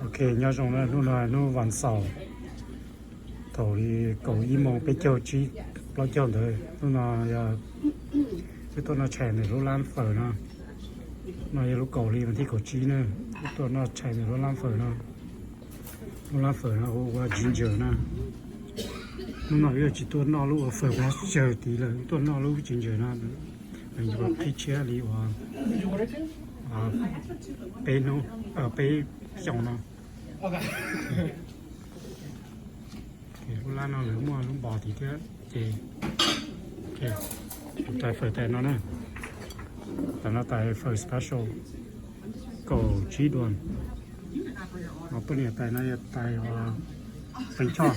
Ok, nyob zoo na, hnub no hnub vas xaum, thaum li kaum ib moos peb caug tsib plaub caug ntawd. Hnub no yog wb tuaj noj tshais ntawm lub lab fawm no. No yog lub kaum li vas thib kaum tsib na, wb tuaj noj tshais ntawm lub lab fawm no. Lub lab fawm no hu ua Ginger na. Hnub no wb yuav tsis tuaj noj lub ua fawm pab tsawg tid lawm, wb tuaj noj lub Ginger no. Qhib tshiab li uas peb hnub, peb xyoos no. Lub lab no lawv muaj lub npos tid thiab ces tus tais fawm tais no na. Tais no tais fawm special kaum tsib duas. Ho poj niam tais no yog tais uas feem choj.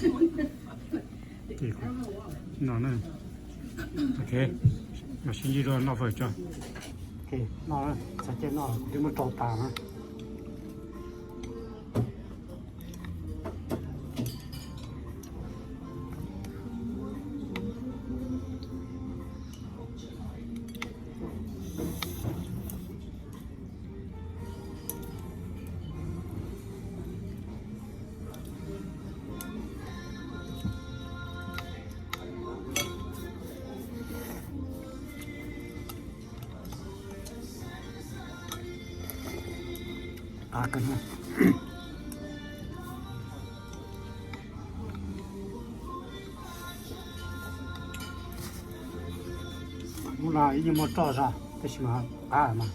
No na. Ok, sib ntsib dua noj fawm tso. Ok, noj, txhais caij noj kuv twb muab rau tas na. Qab kawg na. Hnub no ib nyuag muaj roj zog tab sis mas qab mas.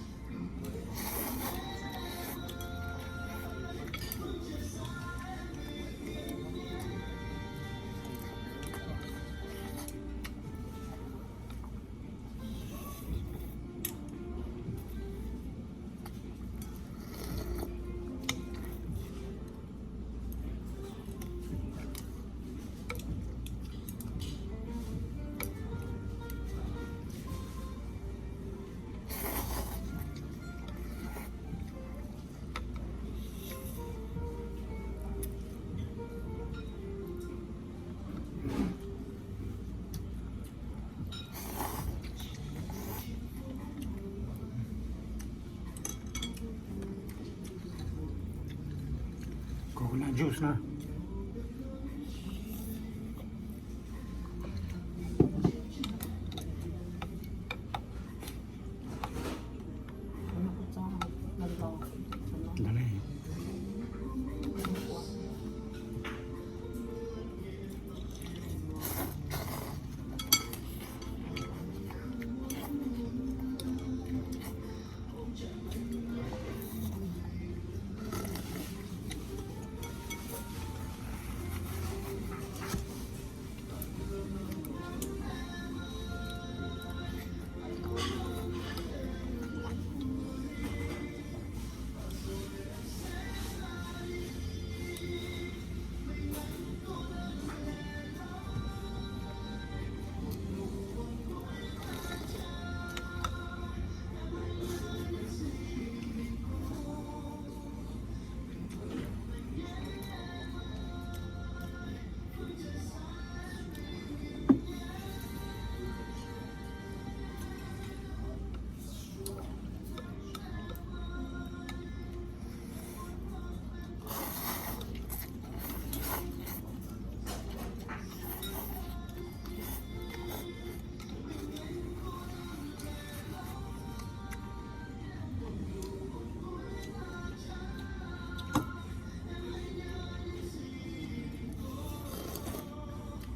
Coconut juice na.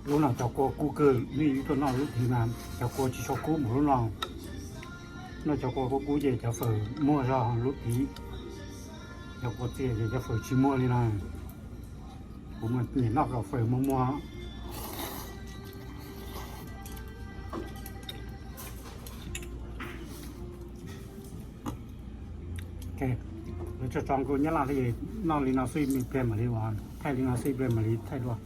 Lub no cov kua kub kawg, nej yuav tuaj noj lub tid mas cov kua tsis tshua kub mus lub no. Noj cov kua kub kub ces cov fawm muag zog lub tid. Cov kua txias ces cov fawm tsis muag li no. Kuv mas nyiam noj kom fawm muag muag. Lawv tso tso nkaus nyab laj thiab, noj li no xwb ib pliag mam li ua, thaij li no xwb ib pliag mam li thaij dua.